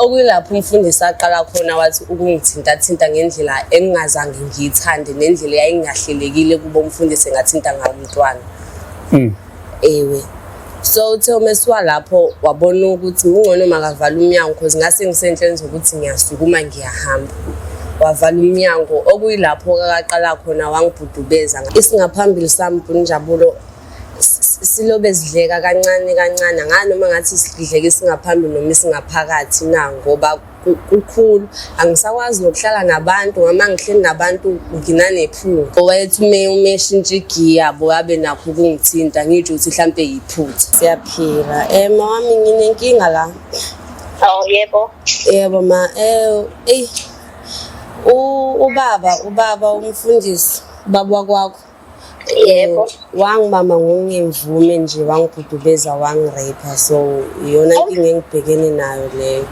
Okuyilapho umfundisi aqala khona wathi ukungithintathinta ngendlela engingazange ngiyithande nendlela eyayingahlelekile kuba umfundisi engathinta ngayo umntwana. Ewe. So uthe uma esuka lapho wabona ukuthi kungcono makavala umnyango cause ngase ngisenhleni zokuthi ngiyasukuma ngiyahamba. Wavala umnyango okuyilapho akaqala khona wangibhudubeza. Isingaphambili sami Njabulo silobe sidleka kancane kancane angazi noma ngathi sidleka isingaphambili noma isingaphakathi na ngoba kukhulu angisakwazi nokuhlala nabantu ngama ngihleli nabantu nginanephunga owayethi ume uma eshintsha igiya bo abe nakho ukungithinta ngitsho ukuthi mhlampe yiphutha. Siyaphila. Ma wami nginenkinga la. Oh yebo. Yebo ma, eyi ubaba umfundisi ubaba wakwakho. Yebo. Wangibamba ngokungemvume nje wangibhudubeza wangi-rape so iyona inkinga engibhekene nayo leyo.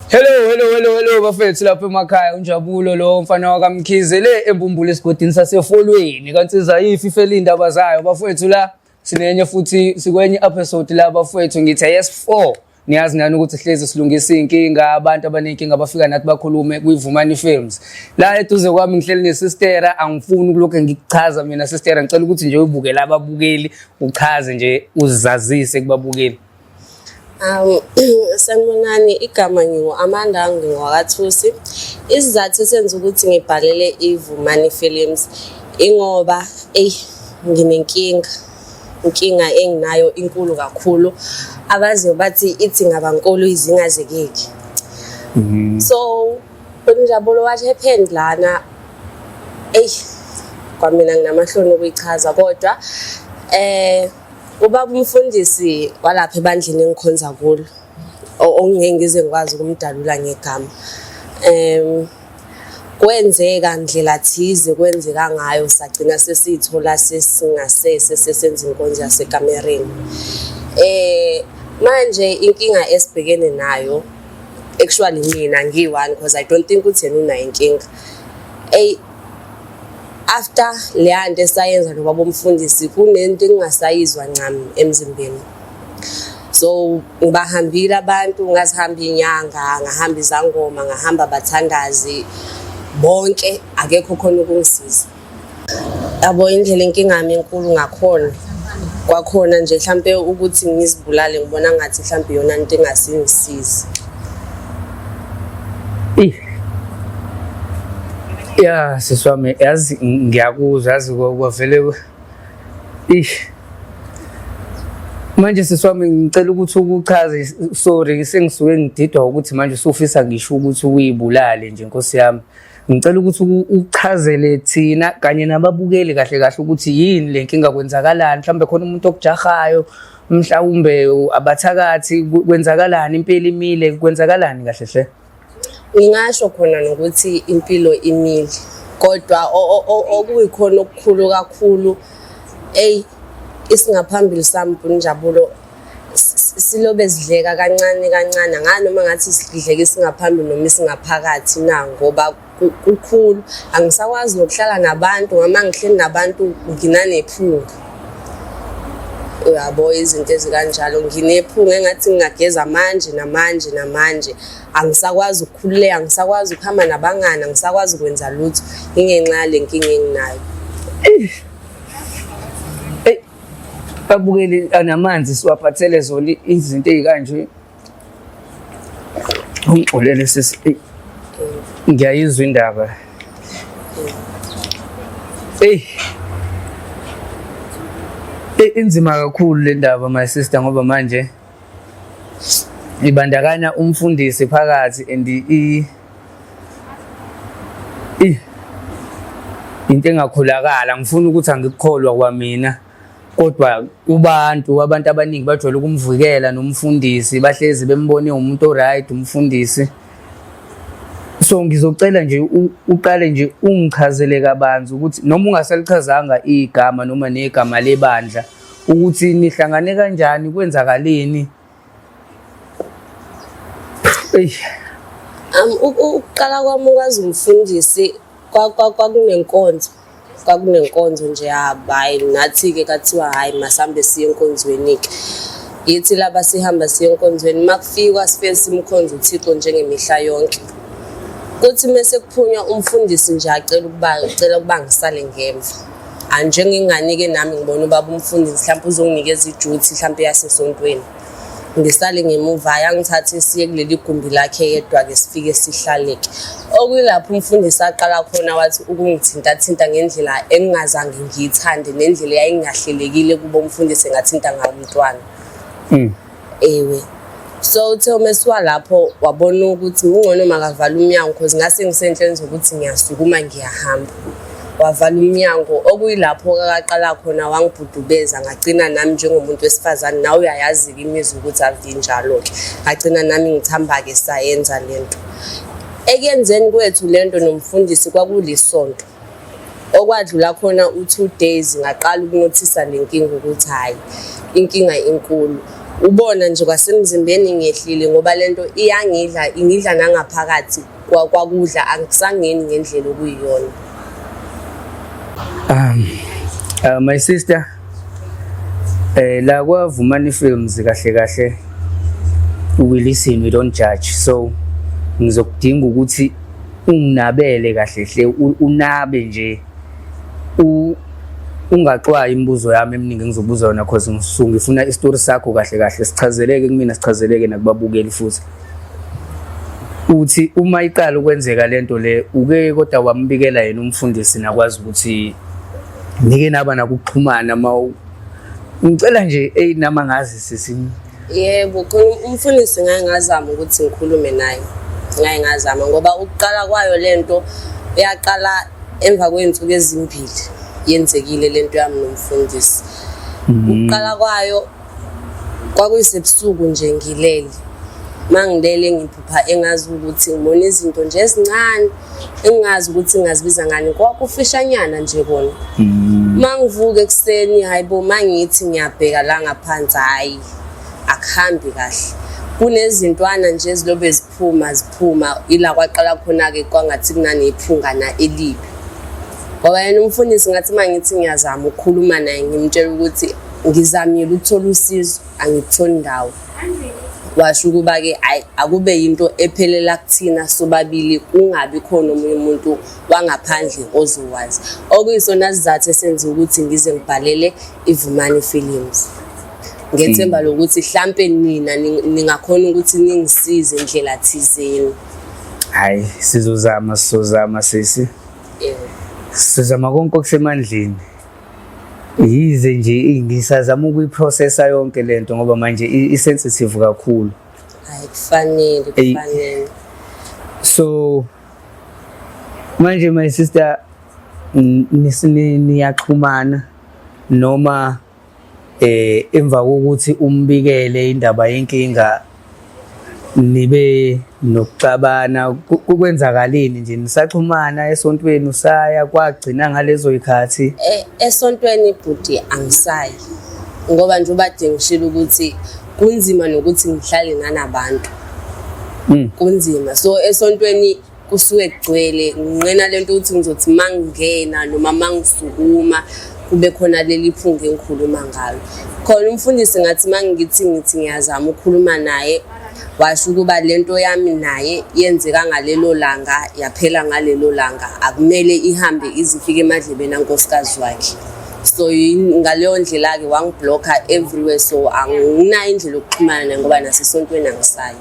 Hello, hello, hello, hello bafethu lapha emakhaya uNjabulo lo mfana wakaMkhize le embumbulu esigodini saseFolweni kansiza yifi ifela indaba zayo bafethu la sinenye futhi sikwenye episode la bafethu ngithe yes 4 Niyazi nani ukuthi hlezi silungisa iy'nkinga, abantu abaney'nkinga bafika nathi bakhulume kwiVumani Films. La eduze kwami ngihleli nesistera, angifuni ukulokhu ngikuchaza mina sistera, ngicela ukuthi nje uyibukele ababukeli, uchaze nje uzazise kubabukeli. Sanibonani, igama ngingu-Amanda ngingowakathusi. Isizathu esenza ukuthi ngibhalele iVumani Films ingoba eyi nginenkinga. Inkinga enginayo inkulu kakhulu abaziyo bathi ithi ngabankulu izingazekeki. So uNjabulo what happened lana eyi kwamina nginamahloni ukuyichaza kodwa ubaba umfundisi walapha ebandleni engikhonza kulo okungeke ngize ngikwazi ukumdalula ngegama. Kwenzeka ndlela thize kwenzeka ngayo sagcina sesiyithola sesingasese sesenza inkonzo yasekamereni. Manje inkinga esibhekene nayo actually mina ngiyi-one because I don't think ukuthi yena unayo inkinga. Eyi after leya nto esayenza nobaba umfundisi kunento engingasayizwa ncam emzimbeni. So ngibahambile abantu ngazihamba iy'nyanga, ngahamba izangoma, ngahamba abathandazi bonke akekho khona ukungisiza. Yabo indlela inkinga yami enkulu ngakhona kwakhona nje hlampe ukuthi ngizibulale ngibona ngathi hlampe iyona nto engasingisiza. Ya sisi wami yazi ngiyakuzwa yazi kwavele ish. Manje sisi wami ngicela ukuthi ukuchaze, sorry sengisuke ngididwa ukuthi manje usufisa ngisho ukuthi uyibulale nje Nkosi yami. Ngicela ukuthi uchazele thina kanye nababukeli kahle kahle ukuthi yini le nkinga, kwenzakalani, mhlawumbe khona umuntu okujahayo, mhlawumbe abathakathi, kwenzakalani, impilo imile, kwenzakalani kahle hle? Ngingasho khona nokuthi impilo imile kodwa okuyikhona okukhulu kakhulu eyi isingaphambili sami Njabulo silobe sidleka kancane kancane angazi noma ngathi sidleka isingaphambili noma isingaphakathi na ngoba kukhulu angisakwazi nokuhlala nabantu ngama ngihleli nabantu nginanephunga. Uyabo izinto ezikanjalo nginephunga engathi ngingageza manje namanje namanje angisakwazi ukukhululeka angisakwazi ukuhamba nabangani angisakwazi ukwenza lutho ingenxa yale nkinga enginayo. Eyi babukeli namanzi siwaphathele zona izinto ey'kanje. Ungixolele sisi. Eyi, ngiyayizwa indaba. Eyi. Eyi, inzima kakhulu le ndaba my sister ngoba manje ibandakanya umfundisi phakathi and i into engakholakala ngifuna ukuthi angikukholwa kwamina kodwa kubantu abantu abaningi bajwayele ukumvikela nomfundisi bahlezi bembone umuntu oright umfundisi so ngizocela nje uqale nje ungichazele kabanzi ukuthi noma ungasalichazanga igama noma negama lebandla ukuthi nihlangane kanjani kwenzakaleni. Eyi. Ukuqala kwami ukwazi umfundisi kwakunenkonzo. Kwakunenkonzo nje hhayi, nathi-ke kathiwa hhayi masambe siye enkonzweni-ke. Yithi laba sihamba siye enkonzweni, uma kufikwa sifike simkhonze uThixo njengemihla yonke. Kuthi mese kuphunywa umfundisi nje acela ukuba cela ukuba ngisale ngemva. Anjengengane-ke nami ngibona ubaba umfundisi mhlawumpe uzonginikeza ijuthi mhlawumpe yasesontweni. Ngisale ngemuva yangithathe siye kuleli gumbi lakhe yedwa-ke sifike sihlaleke. Okuyilapho umfundisi aqala khona wathi ukungithintathinta ngendlela engingazange ngiyithande nendlela eyayingahlelekile kuba umfundisi engathinta ngayo umntwana. Ewe. So uthe uma esuka lapho wabona ukuthi kungcono makavala umnyango cause ngase ngisenhleni zokuthi ngiyasukuma ngiyahamba. Wavala umnyango okuyilapho akaqala khona wangibhudubeza ngagcina nami njengomuntu wesifazane, nawe uyayazi-ke imizwa ukuthi avinjalo-ke. Ngagcina nami ngithamba-ke sayenza lento. Ekuyenzeni kwethu lento nomfundisi kwakulisonto. Okwadlula khona u-2 days ngaqala ukunothisa le nkinga ukuthi hhayi inkinga inkulu. Ubona nje kwasemzimbeni ngehlile ngoba lento iyangidla, ingidla nangaphakathi kwakudla angisangeni ngendlela okuyiyona. My sister, la kwa Vumani Films kahle kahle we listen, we don't judge. So ngizokudinga ukuthi unginabele kahle hle, unabe nje, ungaxwayi imibuzo yami eminingi engizobuza yona, cause ngisuke ngifuna isitori sakho kahle kahle sichazeleke kumina, sichazeleke nakubabukeli futhi. Uthi uma iqala ukwenzeka lento le, uke kodwa wambikela yena umfundisi nakwazi ukuthi nike naba nakuxhumana? Ma ngicela nje nama ngazi sisi. Yebo, khona umfundisi ngake ngazama ukuthi ngikhulume naye. Ngake ngazama ngoba ukuqala kwayo lento yaqala emva kwey'nsuku ezimbili yenzekile lento yami nomfundisi. Ukuqala kwayo kwakuyisebusuku nje ngilele. Mangilele ngiphupha engazi ukuthi ngibona izinto nje ezincane engingazi ukuthi ngingazibiza ngani, kwakufishanyana nje kona. Mangivuka ekuseni, hayibo, mangithi ngiyabheka la ngaphansi, hhayi akuhambi kahle. Kunezintwana nje ezilobe ziphuma ziphuma, ila kwaqala khona-ke kwangathi kunanephungana elibi. Ngoba yena umfundisi ngathi uma ngithi ngiyazama ukukhuluma naye ngimtshela ukuthi ngizamile ukuthola usizo angikutholi ndawo. Washo ukuba-ke hhayi akube yinto ephelela kuthina sobabili, kungabi khona omunye umuntu wangaphandle ozowazi. Okuyisona sizathu esenza ukuthi ngize ngibhalele iVumani Films. Ngethemba lokuthi hlampe nina ningakhona ukuthi ningisize ndlela thizeni. Hayi sizozama, sizozama sisi. Yebo. Sizama konke okusemandleni. Yize nje ngisazama ukuyiprocessa yonke lento ngoba manje i-sensitive kakhulu. Hayi kufanele, kufanele. So manje my sister, niyaxhumana noma emva kokuthi umbikele indaba yenkinga nibe nokuxabana, kukwenzakaleni nje? Nisaxhumana esontweni, usaya kwagcina ngalezo yikhathi? Esontweni bhuti angisayi ngoba nje ubade ngishilo ukuthi kunzima nokuthi ngihlale nanabantu. Kunzima. So esontweni kusuke kugcwele, nginqena lento ukuthi ngizothi mangingena noma mangisukuma kube khona leli phunga engikhuluma ngalo. Khona umfundisi ngathi mangithi ngithi ngiyazama ukukhuluma naye, washo ukuba lento yami naye yenzeka ngalelo langa yaphela ngalelo langa, akumele ihambe ize ifike emadlebeni ankosikazi wakhe. So ngaleyo ndlela-ke wangiblocka everywhere, so anginayo indlela yokuxhumana naye ngoba nasesontweni angisayi.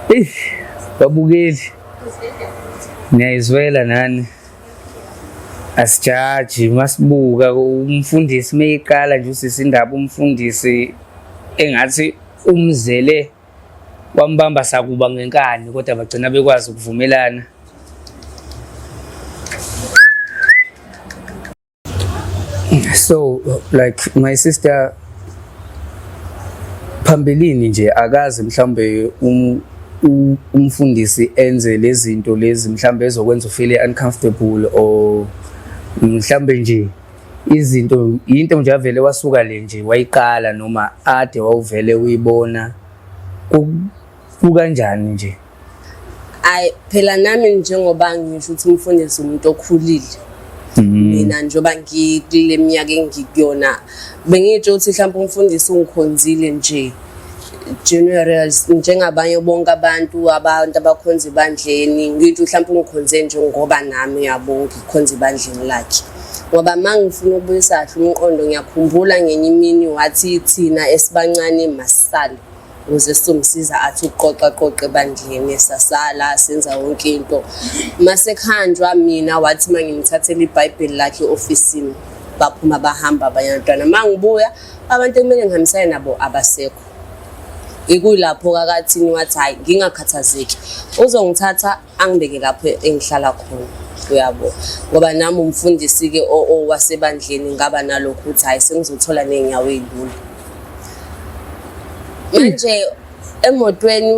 Eyi, babukeli, niyayizwela nani, asijaji masibuka umfundisi meyiqala nje usisi indaba, umfundisi engathi umzele wambamba sakuba ngenkani, kodwa bagcina bekwazi ukuvumelana. So like my sister, phambilini nje akazi mhlawumbe umfundisi enze lezi zinto lezi mhlawumbe ezokwenza ufeel uncomfortable, or mhlawumbe nje izinto into nje avele wasuka le nje wayiqala, noma ade wawuvele uyibona, kukanjani nje? Ayi phela nami njengoba ngisho ukuthi umfundisi umuntu okhulile. Mina njengoba ngikule minyaka engikuyona bengitsho ukuthi mhlawumbe umfundisi ungikhonzile nje general njengabanye bonke abantu abantu abakhonza ebandleni, ngisho mhlawumbe ungikhonze nje ngoba nami uyabo ngikhonza ebandleni lakhe. Ngoba uma ngifuna ukubuyisa kahle umqondo ngiyakhumbula ngenye imini wathi thina esibancane masisale ukuze sizomsiza athi ukuqoqa qoqa ebandleni, sasala senza yonke into. Masekuhanjwa mina wathi uma ngimthathela iBhayibheli lakhe e-ofisini, baphuma bahamba abanye abantwana. Uma ngibuya abantu ekumele ngihambisane nabo abasekho. Ikuyilapho kakathini wathi hhayi ngingakhathazeki, uzongithatha angibeke lapho engihlala khona, uyabo. Ngoba nami umfundisi-ke owasebandleni ngaba nalokho ukuthi hhayi sengizothola ney'nyawo ey'lula. Manje emotweni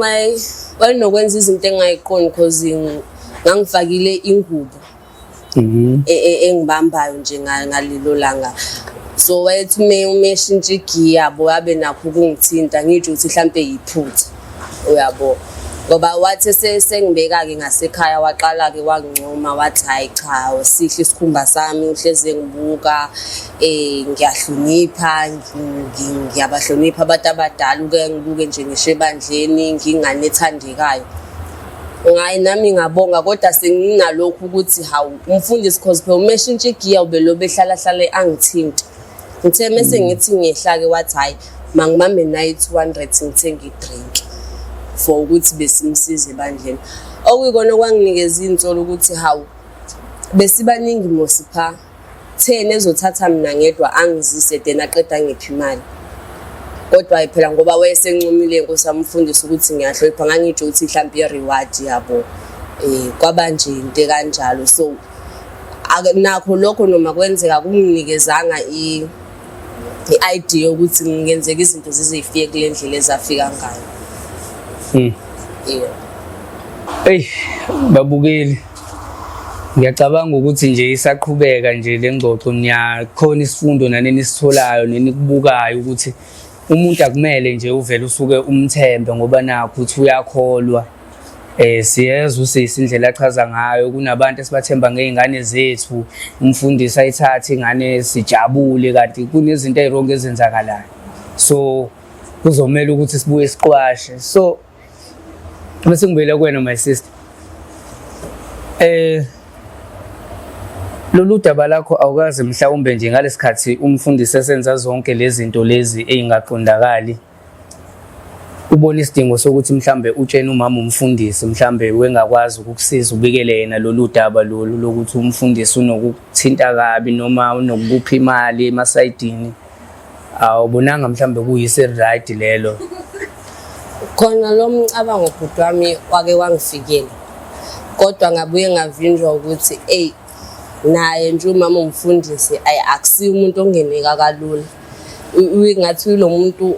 wayenokwenza izinto engingayiqondi cause ngangifakile ingubo engibambayo nje ngalelo langa. So wayethi uma eshintsha igiya yabo abe nakho ukungithinta, ngitsho ukuthi hlampe yiphutha, uyabo. Ngoba wathi sengibeka-ke ngasekhaya waqala-ke wangincoma wathi hhayi cha sihle isikhumba sami, uhlezi engibuka, ngiyahlonipha, ngiyabahlonipha abantu abadala, uke ngibuke nje ngisho ebandleni ngingane ethandekayo. Ngayi nami ngabonga kodwa senginalokhu ukuthi hawu umfundisi cause phela uma eshintsha igiya ubelobe ehlala hlale angithinte. Ngithe mese ngithi ngiyehla-ke wathi hhayi mangibambe naye i-200 ngithenge i-drink for ukuthi besimsiza ebandleni. Okuyikona okwanginikeza iy'nsolo ukuthi hawu besibaningi mosi pha, 10 ezothatha mina ngedwa angizise then aqeda angiphe imali. Kodwa phela ngoba wayesencomile inkosi yami umfundisi ukuthi ngiyahlonipha, ngangitsho ukuthi mhlampe i-reward yabo kwaba nje into ekanjalo. So nakho lokho noma kwenzeka kunginikezanga i-idea yokuthi ngingenzeka izinto zize zifike kule ndlela ezafika ngayo. Yeah. Eyi babukeli, ngiyacabanga ukuthi nje isaqhubeka nje le ngxoxo, niyakhona isifundo nani enisitholayo nenikubukayo ukuthi umuntu akumele nje uvele usuke umthembe ngoba nakho uthi uyakholwa. Siyezwa usisi indlela achaza ngayo, kunabantu esibathemba ngey'ngane zethu, umfundisi ayithathe ingane sijabule kanti kunezinto ey'rongo ezenzakalayo. So kuzomela ukuthi sibuye siqwashe. So bese ngibuyele kuwena my sister. Lolu daba lakho awukaze mhlawumbe nje ngalesikhathi umfundisi esenza zonke lezi zinto lezi ey'ngaqondakali, ubona isidingo sokuthi mhlambe utshene umama umfundisi, mhlambe wengakwazi ukukusiza ubikele yena lolu daba lolu lokuthi umfundisi unokukuthinta kabi noma unokukupha imali emasayidini, awubonanga mhlambe kuyise right lelo? Khona lo mcabango bhuti wami wake wangifikela, kodwa ngabuye ngavinjwa ukuthi eyi naye nje umama umfundisi ayi akusiyo umuntu ongeneka kalula. Ngathi ulo muntu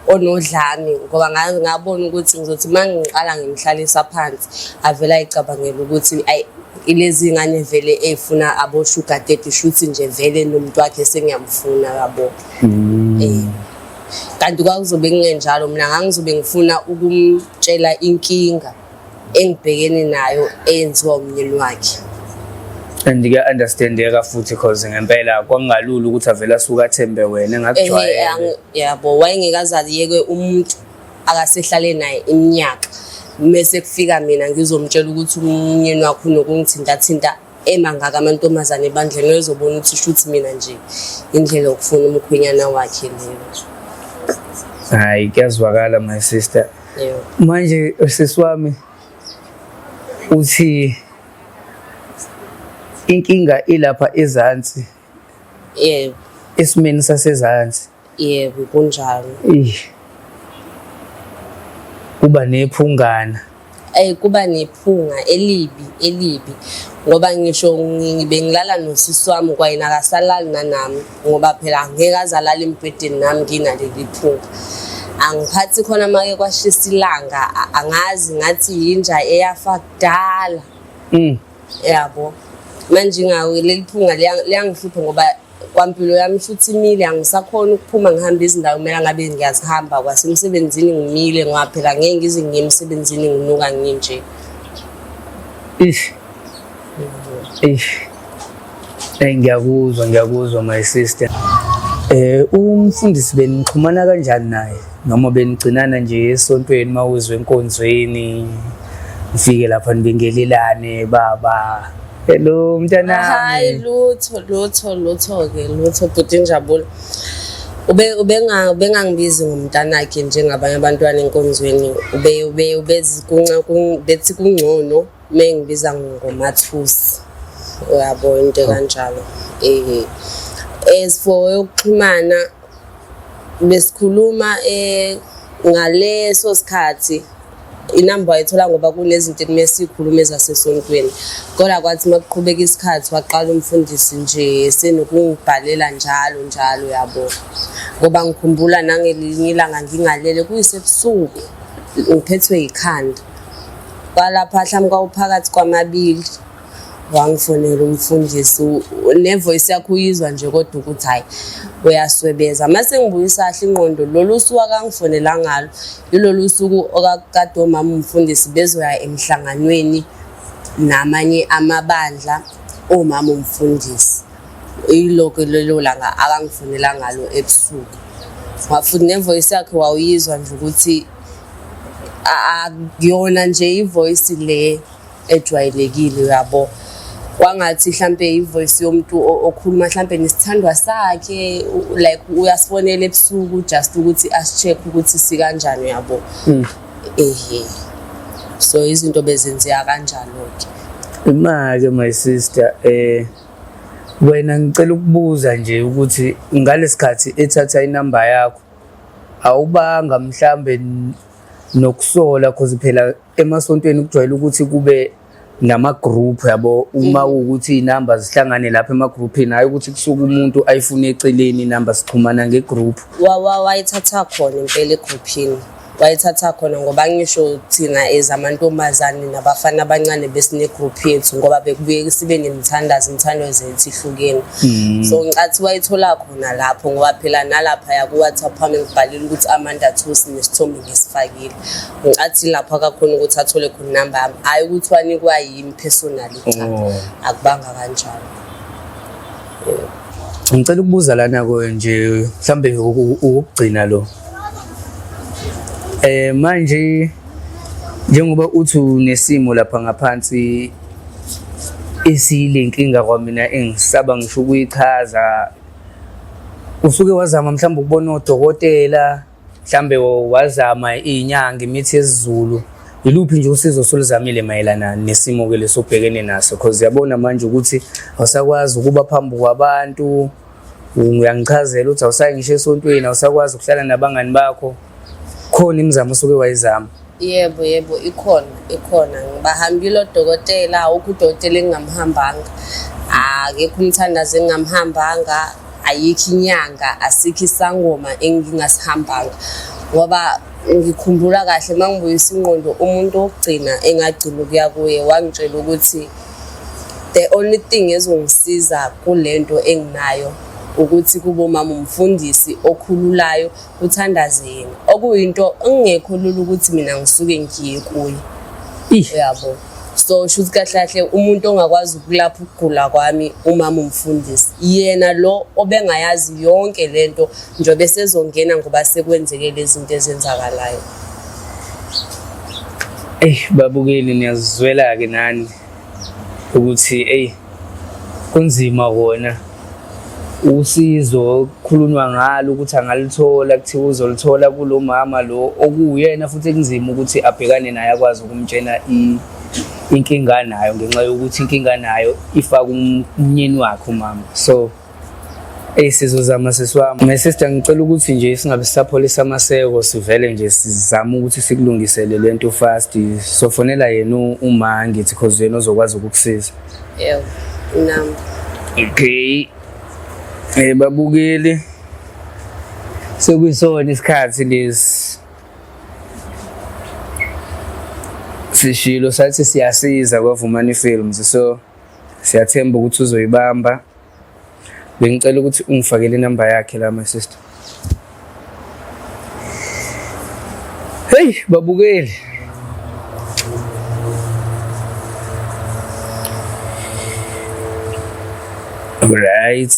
onodlame ngoba ngabona ukuthi ngizothi uma ngiqala ngimhlalisa phansi avele ayicabangela ukuthi ayi ilezi ngane vele ey'funa abo-sugar daddy, shuthi nje vele nomuntu wakhe sengiyamfuna yabo. Kanti kwakuzobe kungenjalo, mina ngangizobe ngifuna ukumtshela inkinga engibhekene nayo eyenziwa umyeni wakhe. And kuya-understandeka futhi cause ngempela kwakungalula ukuthi avele asuke athembe wena engakujwayele. Yabo, wayengeke aze ayeke umuntu akasehlale naye iminyaka, mese kufika mina ngizomtshela ukuthi umyeni wakhe unokungithintathinta emangaka amantombazane ebandleni, uyozobona ukuthi shuthi mina nje indlela yokufuna umkhwenyana wakhe leyo. Hayi kuyazwakala my sister. Yebo. Manje sisi wami uthi inkinga ilapha ezansi. Yebo. Esimeni sasezansi. Yebo kunjalo. Kuba nephungana. Kuba nephunga elibi elibi ngoba ngisho bengilala nosisi wami kwayena akasalali nanami ngoba phela angeke azalala embhedeni nami nginaleli phunga. Angiphathi khona make kwashisa ilanga, angazi ngathi yinja eyafa kudala. Yabo. Manje ngawo leli phunga liyangihlupha ngoba kwampilo yami futhi imile, angisakhona ukuphuma ngihambe izindawo kumele ngabe ngiyazihamba, kwasemsebenzini ngimile ngoba phela ngeke ngize ngiye emsebenzini nginuka nginje. Ish. Ish. Hey, ngiyakuzwa ngiyakuzwa my sister. Umfundisi benixhumana kanjani naye? Noma benigcinana nje esontweni mawuzwe enkonzweni nifike lapha nibingelelane baba. Hello mntanami. Hayi lutho lutho lutho ke lutho bhuti Njabulo. Ube ubenga ubengangibizi ngomntanakhe njengabanye abantwana enkonzweni. Ube ube ubezi kunca bethi kungcono mengibiza ngomathusi. Uyabo into kanjalo. Eh as for yokuxhumana besikhuluma eh ngaleso sikhathi inamba wayithola ngoba kunezinto ekumele sikhulume ezasesontweni kodwa kwathi uma kuqhubeka isikhathi waqala umfundisi nje senokungibhalela njalo njalo yabo ngoba ngikhumbula nangelinye ilanga ngingalele kuyisebusuku ngiphethwe yikhanda kwalapha mhlawumbe kwawuphakathi kwamabili wangifonela umfundisi ne-voice yakho uyizwa nje kodwa ukuthi hhayi uyaswebeza uma sengibuyisa kahle ingqondo lolu suku akangifonela ngalo yilolu suku okakade omama umfundisi bezoya emhlanganweni namanye amabandla omama umfundisi yiloko lelo langa akangifonela ngalo ebusuku futhi ne-voice yakhe wawuyizwa nje ukuthi akuyona nje i-voice le ejwayelekile uyabo kwangathi mhlampe i-voice yomuntu okhuluma mhlampe nesithandwa sakhe like uyasifonela ebusuku just ukuthi asi-check ukuthi sikanjani uyabo. Ehe, so izinto bezenzeka kanjalo-ke. Ima-ke my sister, wena ngicela ukubuza nje ukuthi ngalesikhathi ethatha inamba yakho awubanga mhlambe nokusola, cause phela emasontweni kujwayele ukuthi kube nama-group yabo, uma kuwukuthi iy'namba zihlangane lapha emagruphini, hhayi ukuthi kusuke umuntu ayifune eceleni inamba, sixhumana nge-group. Wayithatha khona impela egruphini, wayithatha khona ngoba ngisho thina as amantombazane nabafana abancane besine-group yethu ngoba bekubuye sibe nemithandazo, imithandazo yethu ihlukene. So ngicathi wayithola khona lapho ngoba phela nalaphaya ku-WhatsApp wami ngibhalile ukuthi Amanda Thusi nesithombe ngisifakile. Ngicathi lapho akakhona ukuthi athole khona inamba yami, hhayi ukuthi wanikwa yimi personally, cha. Akubanga kanjalo. Ngicela ukubuza lana ko nje mhlambe ukugcina lo. Manje njengoba uthi unesimo lapha ngaphansi esiyilenkinga kwamina engisaba ngisho ukuyichaza, usuke wazama mhlawumbe ukubona odokotela, mhlambe wazama iy'nyanga, imithi yesiZulu, iluphi nje usizo osuluzamile mayelana nesimo-ke leso obhekene naso? Cause uyabona manje ukuthi awusakwazi ukuba phambi kwabantu, uyangichazela ukuthi awusayi ngisho esontweni, awusakwazi ukuhlala nabangani bakho. Khona imizamo osuke wayizama? Yebo, yebo, ikhona, ikhona. Ngibahambile odokotela, awukho udokotela engingamhambanga, akekho umthandazo engingamhambanga, ayikho inyanga, asikho isangoma engingasihambanga. Ngoba ngikhumbula kahle uma ngibuyisa ingqondo, umuntu wokugcina engagcina ukuya kuye wangitshela ukuthi the only thing ezongisiza kule nto enginayo ukuthi kube umama umfundisi okhululayo uthandaze yena, okuyinto engekho lula ukuthi mina ngisuke ngiye kuye. Uyabo, so shuthi kahle kahle umuntu ongakwazi ukulapha ukugula kwami umama umfundisi, yena lo obengayazi yonke lento njengoba sezongena ngoba sekwenzeke lezi zinto ezenzakalayo. Eyi babukeli, niyazizwela-ke nani ukuthi eyi kunzima kona usizo okukhulunywa ngalo ukuthi angalithola, kuthiwa uzolithola kulo mama lo okuwuyena futhi ekunzima ukuthi abhekane naye akwazi ukumtshena inkinga anayo ngenxa yokuthi inkinga anayo ifaka umnyeni wakhe umama. So eyi sizozama sisi wami. My sister, ngicela ukuthi nje singabe sisapholisa amaseko, sivele nje sizame ukuthi sikulungisele lento fast. Sofonela yena uma ngithi cause yena ozokwazi ukukusiza. Yebo, inamba. Okay. Babukeli, sekuyisona isikhathi lesi. Sishilo sathi siyasiza kwaVumani Films, so siyathemba ukuthi uzoyibamba. Bengicela ukuthi ungifakele inamba yakhe la my sister. Hey babukeli. Right.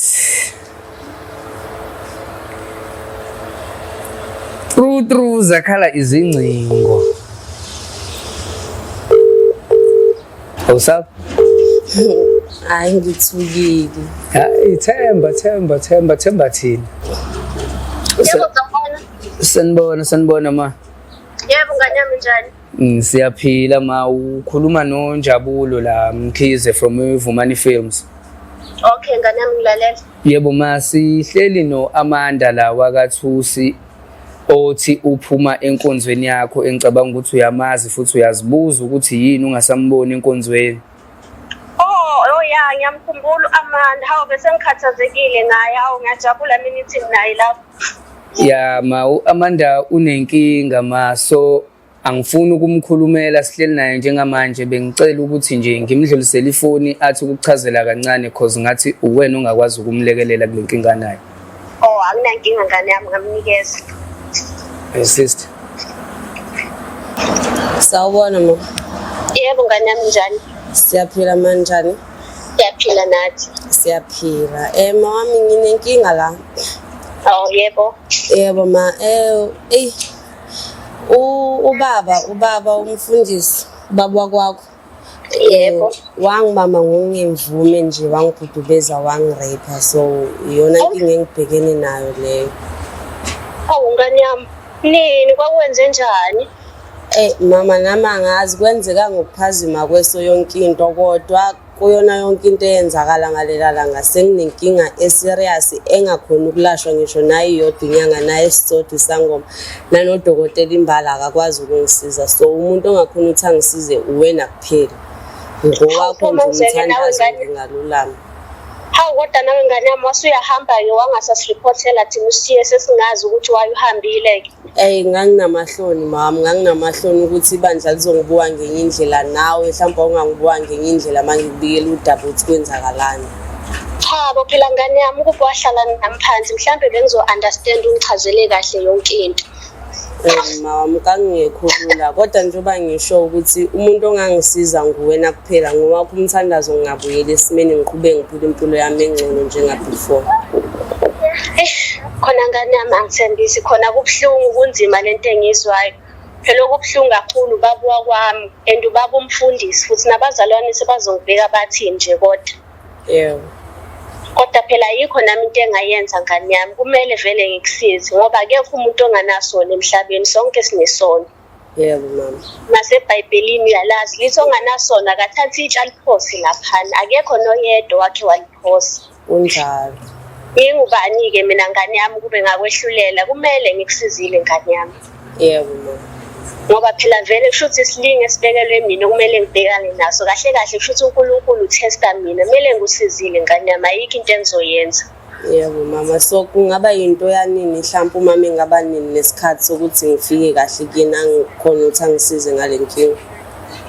True true zakhala izingcingo. Awusab? Hayi ngithukile. Hayi themba themba themba themba thina. Yebo sawubona. Sanibona sanibona ma. Yebo ngane yami njani? Siyaphila ma ukhuluma noNjabulo la Mkhize from Vumani Films. Okay ngane yami ngilalela. Yebo ma sihleli no Amanda la wakaThusi othi uphuma enkonzweni yakho engicabanga ukuthi uyamazi futhi uyazibuza ukuthi yini ungasamboni enkonzweni. Oh, oh ya ngiyamkhumbula uAmanda. Hawu bese ngikhathazekile ngaye. Hawu ngiyajabula mina ithi nginaye lapho. Ya ma uAmanda unenkinga ma so angifuni ukumkhulumela sihleli naye njengamanje bengicela ukuthi nje ngimdlulisele ifoni athi ukuchazela kancane cause ngathi uwena ongakwazi ukumlekelela kule nkinga anayo. Oh, anginankinga ngane yami ngamnikeza. Hey sister. Sawubona ma. Yebo ngane yami njani? Siyaphila manjani? Siyaphila nathi. Siyaphila. Ma wami nginenkinga la. Oh yebo. Yebo ma, eh ubaba umfundisi, ubaba wakwakho. Yebo. Wangibamba ngokungemvume nje wangigudubeza wangirape so iyona inkinga engibhekene nayo leyo. Hawu ngane yami. Nini kwakwenze njani? Eh mama nami angazi kwenzeka ngokuphazima kweso yonke into kodwa kuyona yonke into eyenzakala ngalela langa senginenkinga eserious engakhoni ukulashwa ngisho nayo iyodwa inyanga naye esisodwa isangoma nanodokotela imbala akakwazi ukungisiza so umuntu ongakhona ukuthi angisize uwena kuphela ngowakho nje umthandazo ngingalulama. Hawu kodwa nawe ngane yami wasuyahamba-ke wangasasiriphothela thina usishiye sesingazi ukuthi waye uhambile-ke. Eyi nganginamahloni mama, nganginamahloni ukuthi ibandla lizongibuka ngenye indlela nawe mhlawumbe wawungangibuka ngenye indlela uma ngikubikela udaba ukuthi kwenzakalani. Cha bo phela ngane yami ukube wahlala nami phansi mhlampe bengizo-understand ungichazele kahle yonke into. Mama ngangingekho lula kodwa njengoba ngisho ukuthi umuntu ongangisiza nguwena kuphela ngowakho umthandazo ngingabuyela esimeni ngiqhubeke ngiphile impilo yami engcono njenga-before. Eish, khona ngane yami angithembisi khona kubuhlungu kunzima lento engiyizwayo. Phela okubuhlungu kakhulu ubaba wakwami and ubaba umfundisi futhi nabazalwane sebazongibheka bathini nje kodwa. Yebo. Kodwa phela ayikho nami into engayenza ngane yami, kumele vele ngikusize ngoba akekho umuntu onganasona emhlabeni, sonke sinesono. Yebo mama. NaseBhayibhelini uyalazi lithi onganasona akathathe itshe aliphose laphana, akekho noyedwa owakhe waliphosa. Kunjalo. Ngingubani-ke mina ngane yami ukube ngakwehlulela, kumele ngikusizile ngane yami. Yebo mama. Ngoba phela vele kusho ukuthi isilingi esibekelwe mina okumele ngibhekane naso kahle kahle kusho ukuthi uNkulunkulu uthesta mina, kumele ngikusizile ngane yami, ayikho into engizoyenza. Yebo mama, so kungaba yinto yanini mhlawumpe umama engaba nini nesikhathi sokuthi ngifike kahle kuyena angikhona ukuthi angisize ngale nkinga?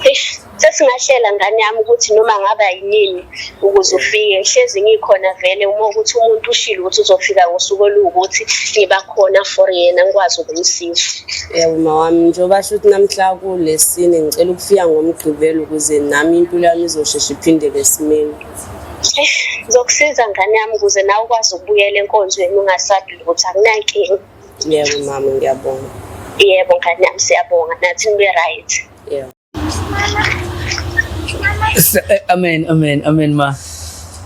Eish, sesingahlela ngane yami ukuthi noma ngaba yinini ukuze ufike, ngihlezi ngikhona vele uma ukuthi umuntu ushilo ukuthi uzofika ngosuku oluwukuthi ngiba khona for yena ngikwazi ukumsiza. Yebo mawami, njengoba sho ukuthi namhla kulesine ngicela ukufika ngoMgqibelo ukuze nami impilo yami izosheshe iphindele esimeni. Ngizokusiza ngane yami ukuze nawe ukwazi ukubuyela enkonzweni ungasabi lutho, akunankinga. Yebo mama, ngiyabonga. Yebo ngane yami, siyabonga nathi nibe right. Yebo. Amen, amen, amen ma.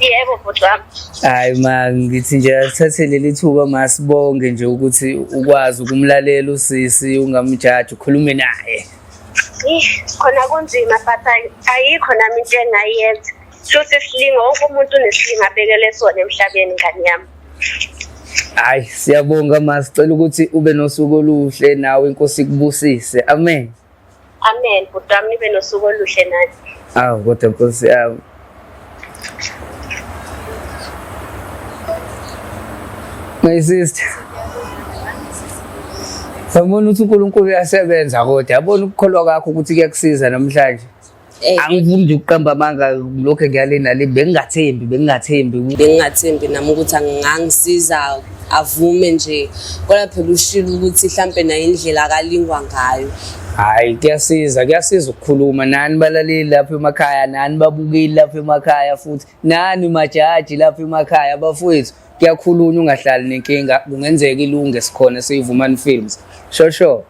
Yebo bhuti wami. Hayi ma, ngithi nje asithathe leli thuba ma sibonge nje ukuthi ukwazi ukumlalela usisi ungamjaji ukhulume naye. Khona kunzima but ayikho nami into engayenza. Shuthi isilingo wonke umuntu unesilingo abekele sona emhlabeni ngane yami. Hayi siyabonga ma, sicela ukuthi ube nosuku oluhle nawe inkosi ikubusise. Amen. Amen bhuti wami, nibe nosuku oluhle nani. Awu kodwa Nkosi yami. My sister. Yabona ukuthi uNkulunkulu uyasebenza kodwa yabona ukukholwa kwakho ukuthi kuyakusiza namhlanje. Angifuni nje ukuqamba amanga lokho ngiyale nale bengingathembi bengingathembi. Bengingathembi nami ukuthi angangisiza avume nje kodwa phela ushilo ukuthi mhlampe naye indlela akalingwa ngayo. Hayi, kuyasiza, kuyasiza ukukhuluma nani balaleli lapha emakhaya, nani babukeli lapha emakhaya, futhi nani majaji lapha emakhaya bafowethu. Kuyakhulunywa, ungahlali nenkinga, kungenzeka ilunge. Sikhona siyiVumani Films. Sho sho.